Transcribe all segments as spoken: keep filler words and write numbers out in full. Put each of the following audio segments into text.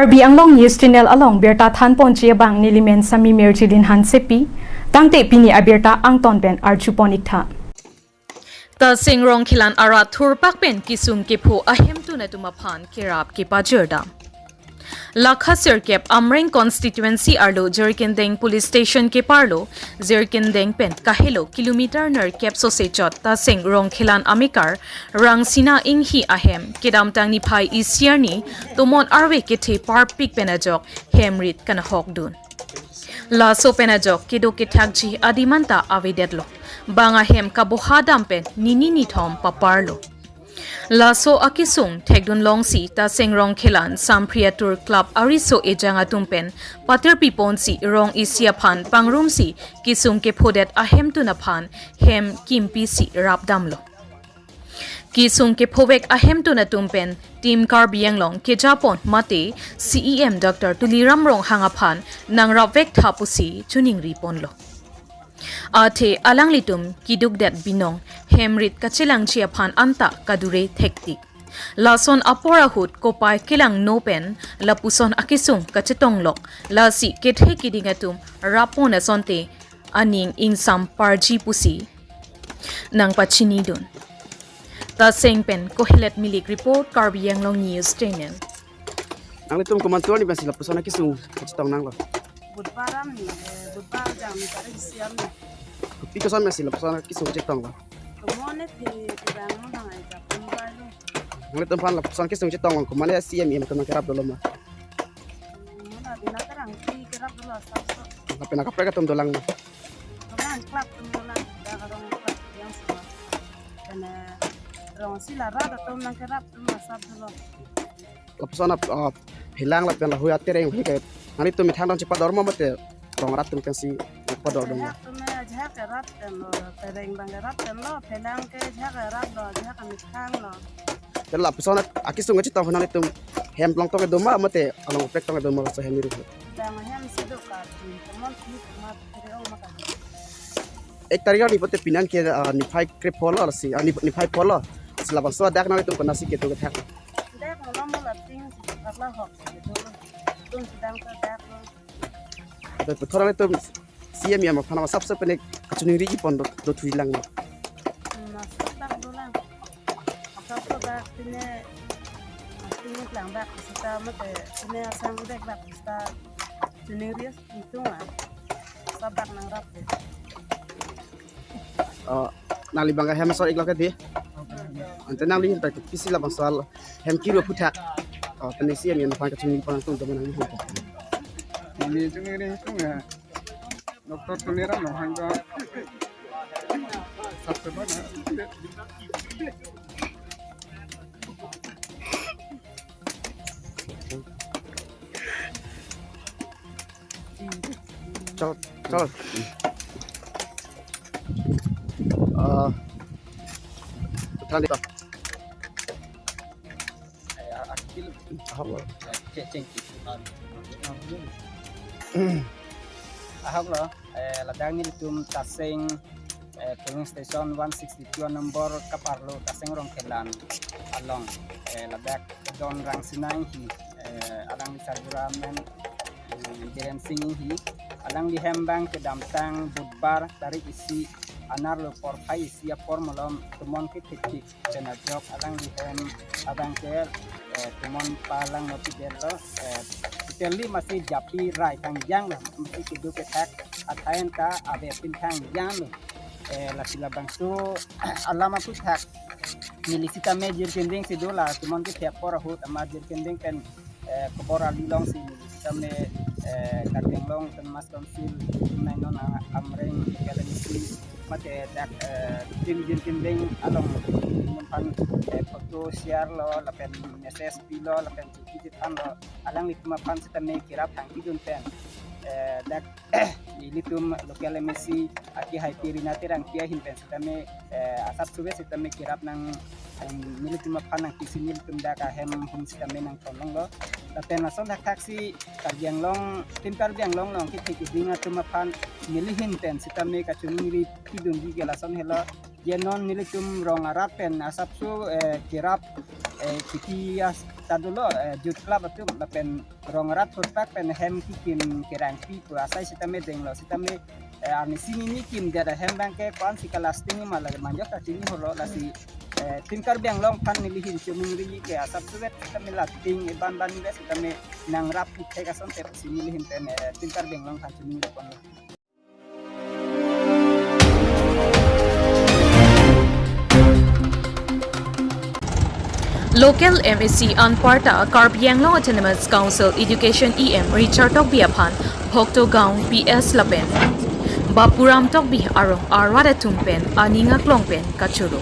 Karbi Anglong News Channel along birta thanponji abang nelimen Sami Mirjilin Hansepi, tangte pini abirta angton pen arjupon iktha. Taseng Rongkhelan arat thurpak pen kisung kepho ahemtun atum aphan kerap kepajirdam. Lakha sirkep Amreng constituency arlo Jirikindeng police station keparlo, Jirikindeng pen kahelo kilometer nerkep sose chot Taseng Rongkhelan amekar Rangsina Inghi ahem kedamtang niphai isi arni tomon arve kethe parpik pen ajok hem rit kanahokdun. Laso pen ajok kedo kethakji adim anta avedetlo. Bang ahem kabohadam pen nini nithom paparlo. Laso akisung thekdun longsi Taseng Rongkhelan Samphri Atur Club ariso ejang atum pen patirpiponsi rong isi aphan pangrumsi kisung kephodet ahemtun aphan hem kimpisi rapdamlo. Kisung kephovek ahemtun atum pen Team Karbi Anglong kejapon mate C E M Doctor Tuliram Ronghang aphan nangrapvek tha pusi choningriponlo. Athe alanglitum kedukdet binong hem rit kachelangji aphan anta kadure thektik. Lason apor ahut kopai kelangno pen lapuson akisung kachetonglok, lasi kethe keding atum rappon asonte aning ingsam parji pusi nangpachinidun. Taseng pen Kohelet Milik report, Karbi Anglong News Channel. Nanglitum komantu arni pensi lapuson akisung kachetong nanglo? Budbar arni, eh, Budbar jangmi tarik isi arni. Kopi koson pensi lapuson akisung kachetonglo? Tomon ne thi, thi bang mo bang ai jap tum bai lo. Nanglitum aphan lapuson akisung chetong, komat C E M atum nangkerap dolo ma? Mona bina kerang thi kerap dolo asap so. Lapen akaprek atum dolang ma? Kerang club atum dolang, dak arong club yang sama. Karena rong isi la rat atum nangkerap atum asap dolo. Lapuson ap, ah, phelang lapen lahui atereng hui ke. Nanglitum methang dong chepador ma mate rong arat atum pensi pador dong? Ajahak atum ajahak kerap tenlo, tereng bang kerap tenlo, phelang ke ajahak kerap lo, ajahak methang lo. Te lapuson akisung kachetong nanglitum hem longtong kedo ma mate along prek tong kedo ma laso hem ri? Bang hem si do ka, tomon si tomon tere ong ma ka. Ek tarik arni pote pinan ke, ah, niphai krepho lo si, ah, nip-, niphai pho lo. Si labangso adak nanglitum konatsi kedo kethak? Dak mo mo la ting si thak la hok si do. Tum si dang sa dak lo. Te puthot nanglitum C E M aphan asap so pen kachiningri kipon do, do thuilang. Hmm, asap dak dolang. Asap so dak pine, pine lang dak sita mate pine asang dek dak sita chiningri. Itung a, sabak nangrap de. Oh, nangli bang hem asor iklo ke di. Ante nangli hin pai pisi labangso ahem kiro aphuthak. Oh, tani C E M aphan kachiningri pon tung teman nangli hin. Nangli chiningri tung ya. Doctor Tuliram Ronghang do. Sabse bana. Chalo, chalo. Ah, tadi pa. Ahok lo. Ahok lo, eh, ladak nelitum Taseng, eh, polling station one sixty-two number kaparlo Taseng Rongkhelan along, eh, ladak Don Rangsina Inghi, eh, alangli sarbura amen, eh, Biren Sing Inghi, alangli hem bang kedamtang Budbar tarik isi anerlo porphai isi apor malom tomon kethektik pen ajok alangli hem abang ke, eh, tomon palangno pidetlo, eh, totally masi japi rai kangjang lo, masi kedo kethak athai anta ave pinthang jang lo. Eh, lasi labangso alam aphuthak neli sitame Jirikindeng si do la, tomon kethe apor ahut amat Jirikindeng pen, eh, kobor ali longsi neli sitame, eh, Karbi Anglong Autonomous Council, nai non a-, Amreng, K L M C, mate dak, eh, Team Jirikindeng along nelitum aphan, eh, photo share lo, lapen message pilo, lapen chithi chethanlo, alanglitum aphan sitame kerap thang kidun pen, eh, dak nelitum local M A C akehai Pirina Terangpi ahin pen sitame, eh, asap suve sitame kerap nang, em, nelitum aphan nangkisi nelitum dak ahem hum sitame nangtolonglo. Lapen lason thakthaksi Karbi Anglong, Team Karbi Anglong along kethe keding atum aphan neli hin pen sitame kachiningri pidunji ke lason helo. Je non nelitum rong arat pen asapso, eh, kerap eh, kiti as ta dolo, eh, youth club atum lapen rong arat thurpak pen hem kikim kerangpi pu asai sitame denglo sitame, eh, arnisi nini kimdet ahem abangke ko-ansi ke lasting ma lake manjok ta chini holo lasi, eh, Team Karbi Anglong aphan neli hin choningri ke asap suvet sitame lasting eban ban le sitame nangrap ithek asonte si neli hin pen, eh, Team Karbi Anglong aphan choningri ponlo. Local M A C anparta Karbi Anglong Autonomous Council Education E M Richard Tokbi aphan Bhoktogaon P S lapen Bapuram Tokbi arong arwat atum pen aning aklong pen kachoro.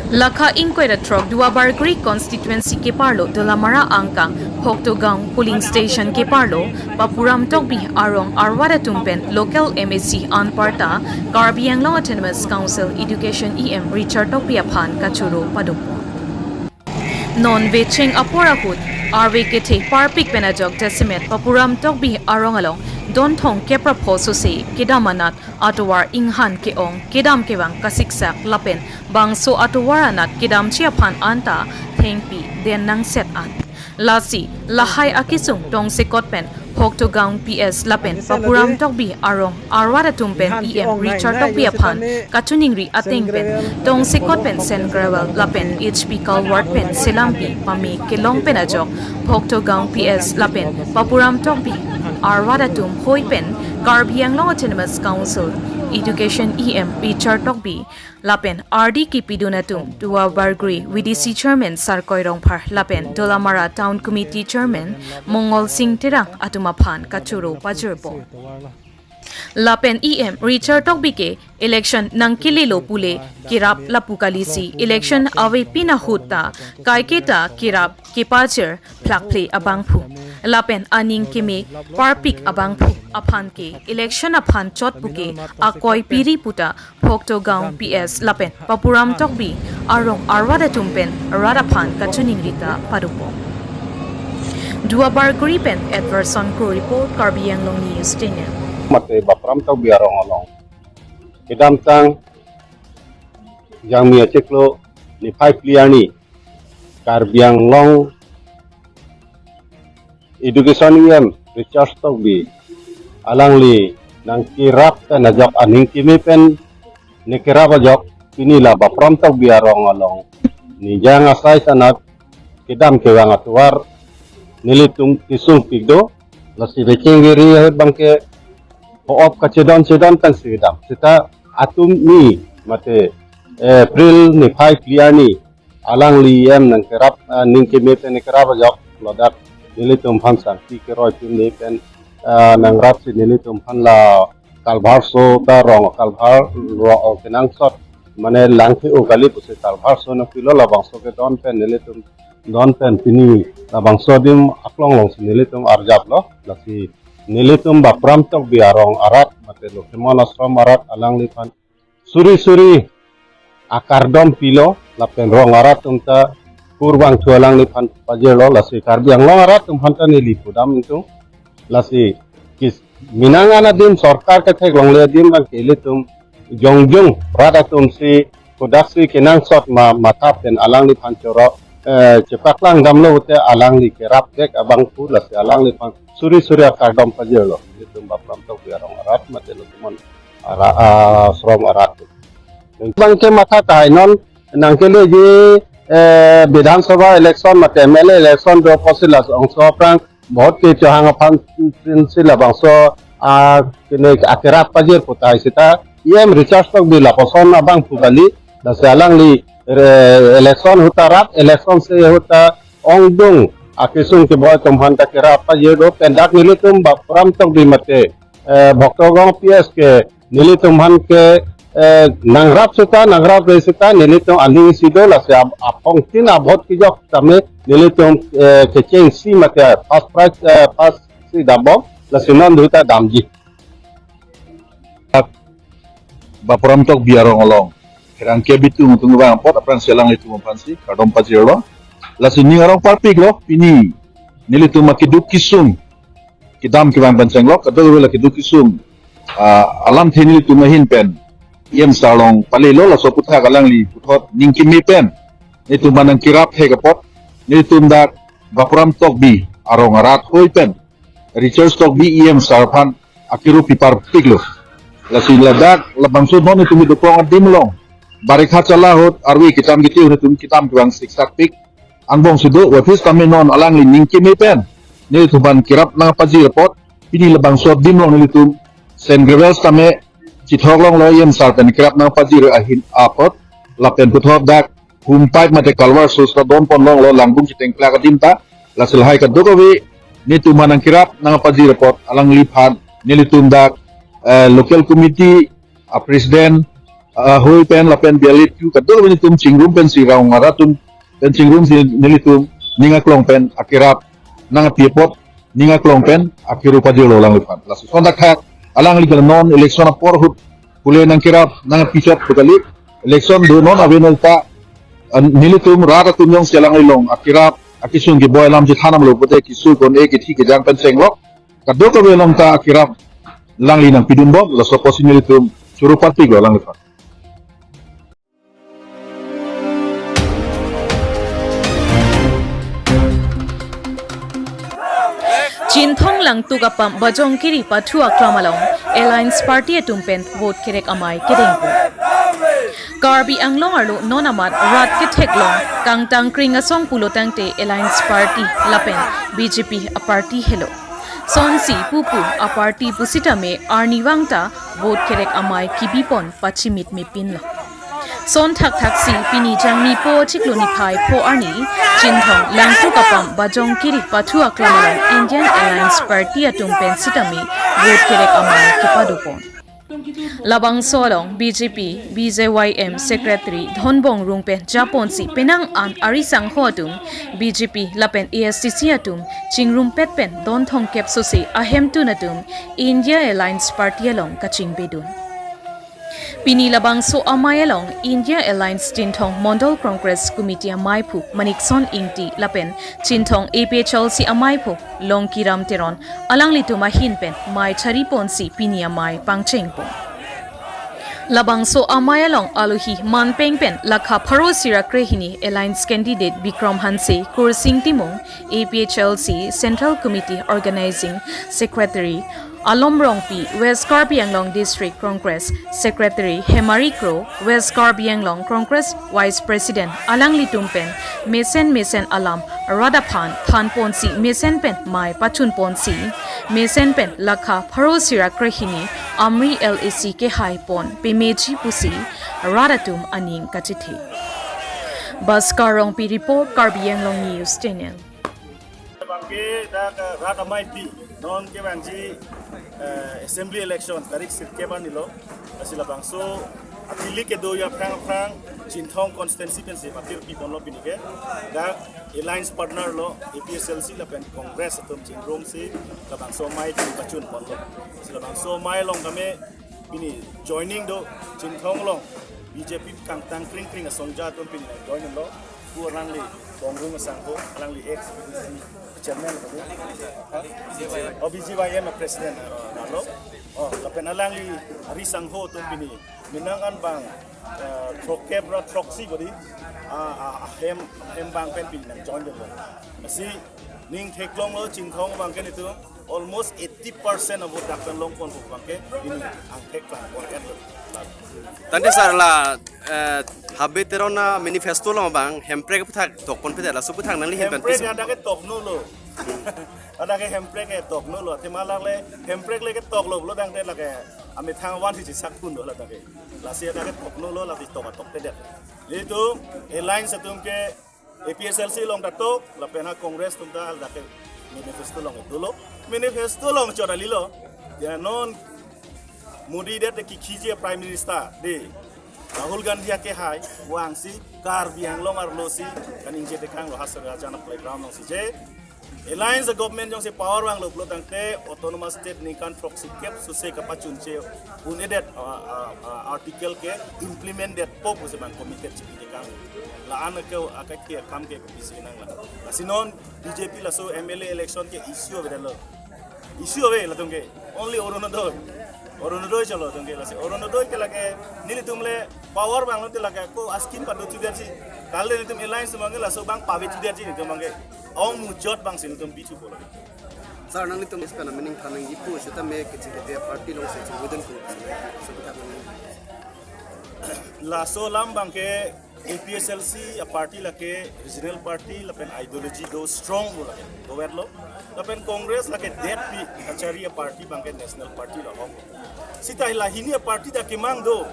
Lakha ingkoi ra throk Duarbagori constituency keparlo Dolamara angkang Bhoktogaon polling station keparlo Bapuram Tokbi arong arwat atum pen local M A C anparta Karbi Anglong Autonomous Council Education E M Richard Tokbi aphan kachoro padokpo. Non vecheng apor ahut arve kethe parpik pen ajok jasemet Bapuram Tokbi arong along don thomkep ra pho sose kedam anat atovar inghan ke-ong kedam kevang kasiksak lapen bangso atovar anat kedamji aphan anta thengpi den nangset an. Lasi lahai akesung tongsekot pen Bhoktogaon P S lapen Bapuram Tokbi arong arwat atum pen E M Richard Tokbi aphan kachoningri ateng pen tongsekot pen sand gravel lapen H P culvert pen selangpi pame kelong pen ajok Bhoktogaon P S lapen Bapuram Tokbi arwat atum hoi pen Karbi Anglong Autonomous Council Education E M Richard Tokbi lapen ardi kipidun atum Duarbagori V D C Chairman Sarkoi Rongphar lapen Dolamara Town Committee Chairman Mongol Sing Terang atum aphan kachoro pajirpo. Lapen E M Richard Tokbi ke election nangkelelo pule kerap lapu kalisi election avepin ahut ta kaiketa kerap kepajir phlakphle abangphu lapen aning keme parpik abangphu aphan ke election aphan chot puke akoi piri puta Bhoktogaon P S lapen Bapuram Tokbi arong arwat atum pen rat aphan kachoningri ta padokpo. Duarbagori pen Edwardson Kro report, Karbi Anglong News Channel. Mate Bapuram Tokbi arong along kedamtang Jangmi achiklo niphai phli arni Karbi Anglong Education E M Richard Tokbi alangli nangkerap pen ajok aning keme pen ne kerap ajok pini la Bapuram Tokbi arong along nijang asai sanat kedam kevang atovar nelitum kesung pikdo. Lasi vecheng veri ahut abangke ho-op kachedon chedon pen si kedam seta atum ni mate, eh, April niphai phli arni alangli E M nangkerap, ah, aning keme pen ne kerap ajok ladak nelitum aphan sangti keroi pin ne pen, ah, nangrapsi nelitum aphan la culvert so ta rong culvert ro kenangsot mane langthe-o kali pusi culvert so nangpilo labangso kedon pen nelitum don pen pini labangso adim aklong alongsi nelitum arjaplo lasi nelitum Bapuram Tokbi arong arat mate Lokhimon Ashram arat alangliphan suri suri akardom pilo lapen rong arat atum ta kurvangthu alangliphan pajirlo lasi Karbi Anglong arat atum aphan ta neli pudam ingtung lasi kis minang an adim sorkar ketheklongle adim abangke ilitum jongjong rat atum si kodaksi kenangsot ma matha pen alangliphan choro, eh, chepaklang damlo pute alangli kerap dek abangphu lasi alangliphan suri suri akardom pajirlo. Ilitum Bapuram Tokbi arong arat mate Lokhimon ara, ah, Ashram arat. Abangke matha tahai non nangkeleji, eh, Bidhan Sabha election mate M L A election do pusi labangso aphrang vote kechohang aphan si labangso, ah, kene akerap pajir pu tahai seta E M Richard Tokbi lapuson abangphu kali lasi alangli, eh, election ahut ta rat election se ahut ta ongdung akesung keboi atum aphan ta kerap pajir do pen dak nelitum Bapuram Tokbi mate, eh, Bhoktogaon P S ke nelitum aphan ke, eh, nangrap seta nangrap re seta nelitum aning isi do lasi ap- apongtin a-vote kejok tame nelitum, eh, kechengsi mate first prize, eh, first si dambom lasi non duta damji. Bapuram Tokbi arong along kerang kebitung tung bang pot aphrang si alanglitum aphan si kardom pajirlo lasi ning arong parpiklo pini nelitum akeduk kesung kedam kevang pen chenglok kadokave la keduk kesung, ah, alamthe nelitum ahin pen E M sir along palelo laso aputhak alangli puthot aning keme pen nelitum aphan nangkerap thek apot, nelitum dak Bapuram Tokbi arong arat hoi pen Richard Tokbi E M sir aphan akiru pipar piklo. Lasi ladak labangso non nelitum kedo krong adim along, barikha chala ahut arve kitam kiti nelitum kitam kevang siksak pik angbong si do, wapis tame non alangli ning keme pen nelitum aphan kerap nangpajir apot, pini labangso adim along nelitum sand gravel tame chithok longlo, E M sir pen kerap nangpajir ahin apot, lapen puthot dak hum pipe mate culvert sos ta don pon longlo, langbung chitengklak adim ta. Lasi lahai kadokave nelitum aphan nangkerap nangpajir apot alangliphan nelitum dak, eh, local committee a president, ah, hoi pen lapen bialit tu kadokave nelitum chingrum pensi, rong arat atum pen chingrum si nelitum ning aklong pen akerap nangpi apot, ning aklong pen akiru pajirlo alangliphan. Laso ason thakthak alangli ke non election apor ahut pule nangkerap nangpi chot pu kali. Election do non ave nol ta, ah, nelitum rat atum jongsi alangli along akerap akesung keboi alam chethan damlo pulote kesung kon-e kethi kejang pen chenglok, kadokave along ta akerap alangli nangpidunbom, laso apotsi nelitum choro party ko alangliphan. Chinthong Langtuk apam Bajongkiri pathu aklam along Alliance Party atum pen vote kerek amei kedengpo. Karbi Anglong arlo non amat rat ketheklong kangtang kring asong pulo tangte Alliance Party lapen B J P a party helo. Sonsi pupu a party pusitame arnivang ta vote kerek amei kebipon pachimit mepinlo. Ason thakthaksi pini Jangmi po chiklo niphai pho arni Chinthong Langtuk apam Bajongkiri pathu aklam along Indian Alliance Party atum pen sitame vote kerek amei kepadopon. Labangso along B J P, B J Y M Secretary Dhonbong Rung pen japonsi penang an ari sangho atum B J P lapen A S D C atum chingrumpet pen don thomkep sose ahemtun atum India Alliance Party along kachingbedun. Pini labangso amei along India Alliance Chinthong Mondol Congress Committee ameiphu Manikson Ingti lapen Chinthong A P H L C ameiphu Longkiram Teron alanglitum ahin pen mei chariponsi pini amei pangchengpo. Labangso amei along alohi manpeng pen lakha pharo sira krehini Alliance candidate Bikram Hanse, Kursing Timung, A P H L C Central Committee Organizing Secretary Alom Rongpi, West Karbi Anglong District Congress Secretary Hemari Kro, West Karbi Anglong Congress Vice President alanglitum pen mesen mesen alam rat aphan thanponsi mesen pen mei pachunponsi mesen pen lakha pharo sira krehini Amri L A C kehaipon pemeji pusi rat atum aning kachethe. Bhaskar Rongpi report, Karbi Anglong News Channel. Bangke dak, eh, rat ameipi non kevangji, eh, assembly election tarik sirkep arni lo. Lasi labangso atili kedo aphrang aphrang Chinthong constituency pensi patir piponlo pini ke. Dak alliance partner lo A P H L C lapen Congress atum chingrumsi labangso amei pachunponlo. Lasi labangso amei along kami pini joining do Chinthong along B J P kangtang kring kring asongja atum pini nangjoin lo. Pu alangli Bongrung asangho, alangli ex chairman lo. Oh, B J Y M president, ah, lo. Oh, lapen alangli ari sangho atum pini penang an bang, eh, throkkep ra throksi bodi, ah, ah, ahem, ahem bang pen pini nangjoin lo. Lasi ning theklonglo Chinthong bangke nelitum almost eighty percent of vote dak pen longponpo bangke pini angthek klang bor-et lo. Tangte sir la, eh, Habe Teron a-manifesto along abang hemprek aphuthak tokponpedet, laso aphuthak nangli hin pen Hemprek pis. Hadak ke toknolo. Hadak ke hemprek ke toknolo. Athema lake hemprek le ketoklo pulo tangte lake amethang vansi chisak pun do hadak ke. Lasi hadak ke toknolo, lasi tok atokpedet. Nelitum alliance atum ke A P H L C along ta tok, lapen ha Congress atum ta hadak ke manifesto along dolo. Manifesto along chot kalilo. Ya non Modi det ke kikiji Prime Minister de. Rahul Gandhi akehai vangsi Karbi Anglong arlo si kaningje tekanglo, ha Sarajan playground alongsi je. Alliance government jongsi power vanglo pulo tangte autonomous state ningkan throksikep sose kapachunche un-edet, ah, ah, ah, article ke implement detpo pusi bang committed chipi tekang. La-an ke akake akam ke bisi nanglang. Lasi non B J P laso M L A election ke issue avedetlo. Issue ave latum ke. Only Orunodoi. Orunodoi cholo atum ke lasi. Orunodoi ke lake nelitum le power vanglo te lake ako a-scheme pado chudet si. Kali nelitum alliance atum abang ke laso abang pave chudet si nelitum abang ke. Ong mujot abang si nelitum bichu polo. Sir, nanglitum ispen amening thanang ipu sitame kechingkete party alongsi chingudun ku. Laso alam abang ke A P H L C a-party lake regional party lapen ideology do strong do lake doverlo. Lapen Congress lake detpi kachari a-party abang ke national party lo hong. Sita la hini a-party ta kemang do.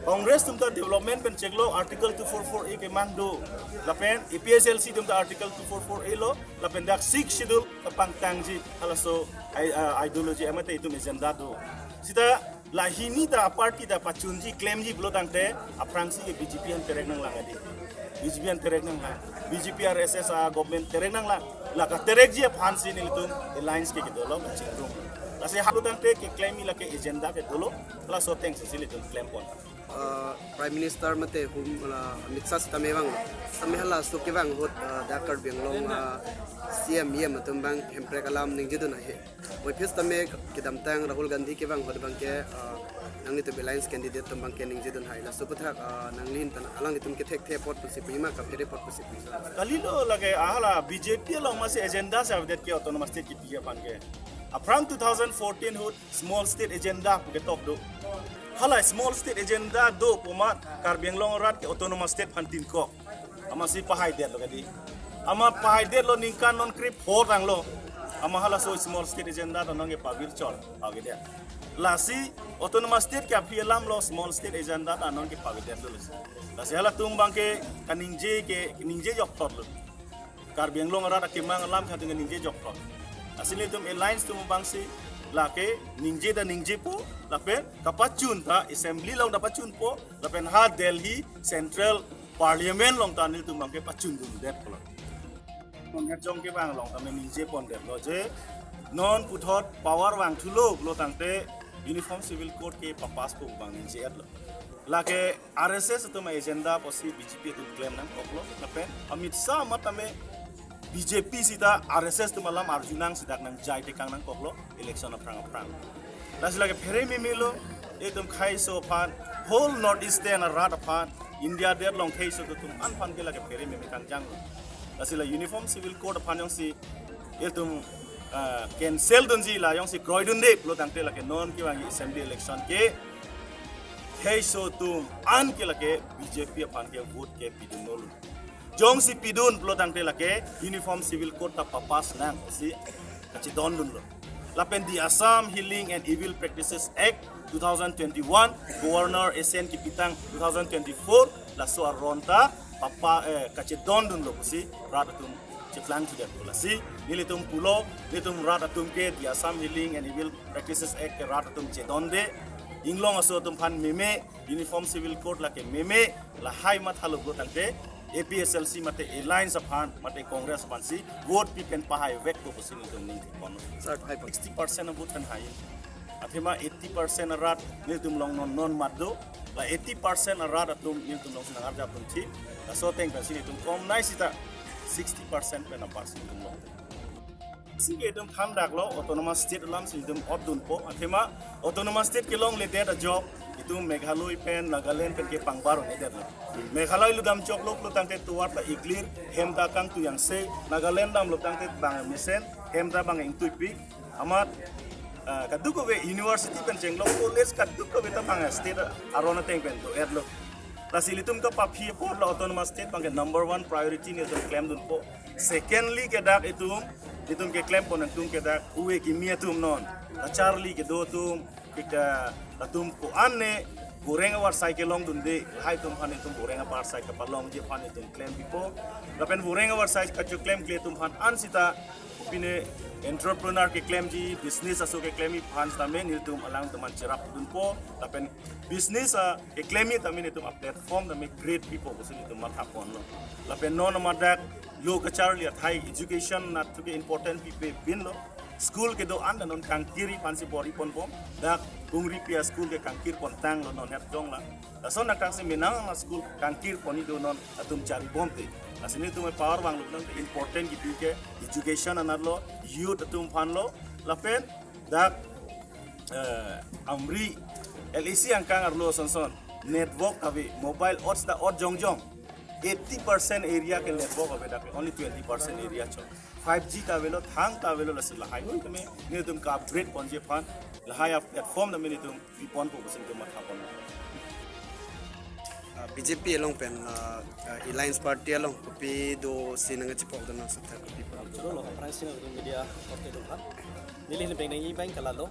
Congress atum ta development pen cheklo Article two four four A kemang do. Lapen A P H L C atum ta Article two four four A lo. Lapen dak Sixth Schedule ta pangtangji halaso i-, ah, ideology amate itum agenda do. Sita la hini ta a-party ta pachunji klemji pulo tangte aphrangsi ke B J P aphan terek nanglang adi. B J P aphan terek nanglang. B J P R S S a-government terek nanglang. La katerekji aphansi nelitum alliance ke kedolo kachingrum. Lasi halo tangte keklem lake agenda kedolo. Laso atengsi nelitum klempon. Uh, Prime Minister mate hum la Amit Shah sitame vanglo. Sitame halaso kevang ahut, uh, dak Karbi Anglong, uh, C M, E M atum abang Hemprek alam ningjedun ahe. Moi phis tame kedamtang Rahul Gandhi kevang ahut abang ke, ah, nanglitum alliance candidate atum abang ke ningjedun hai. Laso aphuthak, ah, nanglihin tan alanglitum kethekthe apot pusi pima kaphere apot pusi pima. Kalilo lake ahala B J P along masi agenda si avedet ke autonomous state kipi aphan ke. Aphrang two thousand fourteen ahut small state agenda pu ketok do. Hala small state agenda do pu amat Karbi Anglong arat ke autonomous state aphan tinkok. Amatsi pahaidetlo kadi. Amat pahaidetlo ningkan non krepho tanglo. Amat halaso small state agenda ta non ke pavirchot. Pahaidetlo. Lasi autonomous state ke aphi alamlo small state agenda ta non ke pahaidetlo lasi. Lasi halatum abang ke kaningje ke ningje jokthotlo. Karbi Anglong arat akemang alam khatung kaningje jokthot. Lasi nelitum alliance atum abangsi lake ningje ta ningjepo lapen kapachun ta assembly along ta pachunpo lapen ha Delhi Central Parliament along ta nelitum abang ke pachundundet pulo. Pon het jong kevang along ta me ningjepondetlo je non puthot power vangthulo pulo tangte Uniform Civil Code ke papasspo abang ningje-etlo. Lake R S S atum agenda pusi B J P atum klem nangkoklo lapen Amit Shah amat tame B J P sita R S S atum alam arjunang si dak nangjai tekang nangkoklo election aphrang aphrang. Lasi lake phere memelo, itum kheiso aphan, whole North Eastern arat aphan, India det along kheiso atum an aphan ke lake phere meme kangjanglo. Lasi la Uniform Civil Code aphan jongsi itum, ah, cancel dunji la jongsi kroidunde pulo tangte lake non kevangji assembly election ke kheiso atum an ke lake B J P aphan ke vote ke pidun nolu. Jongsi pidun pulo tangte lake Uniform Civil Code ta papass nangsi kachedondunlo. Lapen the Assam Healing and Evil Practices Act two thousand twenty-one, Governor S N kipitang two thousand twenty-four, laso aron ta papa, eh, kachedondunlo pusi rat atum cheplangthudet pulo. Lasi nelitum pulo, nelitum rat atum ke the Assam Healing and Evil Practices Act ke rat atum chedonde, inglong aso atum aphan meme, Uniform Civil Code lake meme, lahai mathalo pulo tangte A P H L C mate alliance aphan mate Congress aphansi vote pipen pahaivekpo pusi nelitum ningthekpon. Sir, hai pon. Sixty percent a-vote pen hai. Athema eighty percent arat nelitum along non non mat do. La eighty percent arat atum nelitum alongsi nangarjap dunji. Laso ateng pensi nelitum komnai sita sixty percent pen apar si nelitum along. Si ke itum thandaklo autonomous state alamsi itum otdunpo. Athema autonomous state kelongledet ajok itum Meghalaya pen Nagaland pen ke pangbar un-edetlo. Meghalaya ludam choklo pulo tangte tovar ta iklir, hem ta kangtui angse, Nagaland damlo tangte bang mesen, hem ta bang ingtuipik. Amat, ah, kadokave university pen chenglok, college kadokave ta bang state aron ateng pen do-etlo. Lasi ilitum kapaphi apot la autonomous state abang ke number one priority nelitum klemdunpo. Secondly ke dak itum, itum keklempon atum ke dak uwe kimi atum non. Kacharli kedo atum, ke ka, latum ko-an ne goreng avarsai kelongdunde, lahai atum aphan itum goreng avarsai kapalongji aphan itum klempipo. Lapen goreng avarsai kachoklemkle atum aphan an sita pine entrepreneur keklemji, business aso keklemji aphan sitame nelitum alangtum aphan cherapdunpo. Lapen business a keklem tame nelitum a-platform tame create pipo pusi nelitum mathaponlo. Lapen non amat dak lo kacharli athai education nat thuke important pipe pinlo. School kedo-an ta non kangkirji aphansi bor-iponbom. Dak Hungripi a-school ke kangkirpontanglo non het jongla. Lason nangkangsi menang a-school kangkirponji do non atum charibomte. Lasi nelitum power vanglo nang important kipi ke education anatlo, youth atum aphanlo, lapen dak eh, Amri L A C angkang arlo sonson network ave, mobile ot ta ot jongjong. Eighty percent area ke network ave, dak only twenty percent area chot. Five G ta avelo, thang ta avelo, lasi lahai noi tame netum ka-upgrade ponji aphan lahai a-platform tame netum pipon po pusi netum matha pon. Ah, B J P along pen, ah, ah, Alliance Party along kopi do si nangchepok do na sutha kopi pa. Cholo lo, aphrangsi nangtum media korte atum aphan. Neli neli pengnang-i abang ke lalo.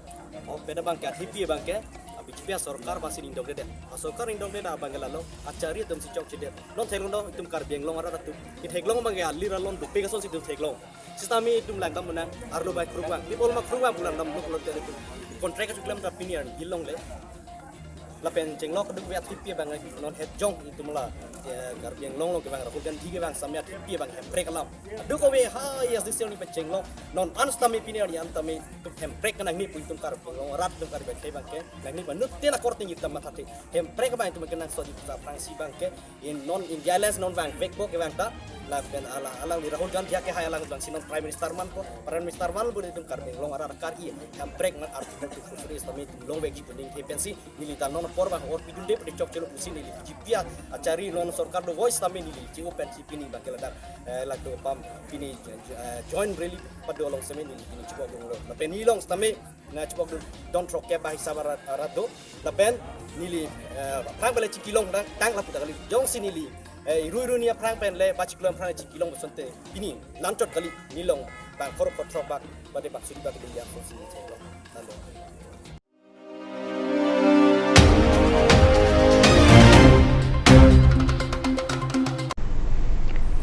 O peda abang ke, athepi abang ke, ah, B J P asorkar abang si ningdok dede. Asorkar ningdok dede abang ke lalo. Achari atum si chokchedet. Non theklong do itum Karbi Anglong arat atum. Itheklong abang ke alir alon dopik ason si itum theklong. Sitame itum langdam mena arlo bai kruk abang. People ma kruk abang pu langdam lo lo tele itum. Contract achuklem ta pini arni ilong le. Lapen chenglok keduk vet athepi abang non het jong itum la, eh, Karbi Anglong along kevang Rahul Gandhi kevang sitame athepi abang hemprek alam. Duk ave ha, yes, this year ni pachenglok. Non an sitame pini arni an tame itum hemprek kenangji pu itum Karbi Anglong arat itum Karbi akhei abang ke. Nangji pu nut tena korte itum mathathe. Hemprek abang itum kenangsot itum aphrangsi abang ke. In non India Alliance non vangvek po kevang ta. Lapen ala, alangli Rahul Gandhi ke hai alang abang si non Prime Minister man po. Prime Minister man pu itum Karbi Anglong arat kar-i hemprek man Article two forty-four A sitame itum longvekji pu ningthe pensi neli ta non apor abang orpidunde pu chokchelo pusi neli B J P achari non sorkar do voice sitame neli che-o pensi pini abang ke ladak, eh, ladak pam pini, eh, joint rally pado along sitame neli pini chepok dunglo. Lapen neli along sitame nangchepok dun don throkkep ba hisap arat, arat do. Lapen neli, eh, aphrang pen le chikilong tang, tang lapu ta kali. Jongsi neli, eh, iru iru ni aphrang pen le ba chiklo aphrang chikilong asonte pini lanchot kali. Neli along bang pharo pharo throk bak, bade bak suri bak dia so si cheklo. Lalo.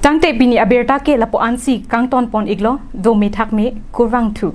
Tangte pini abirta ke lapu-an si kangton pon iklo, do methak me kurvangthu.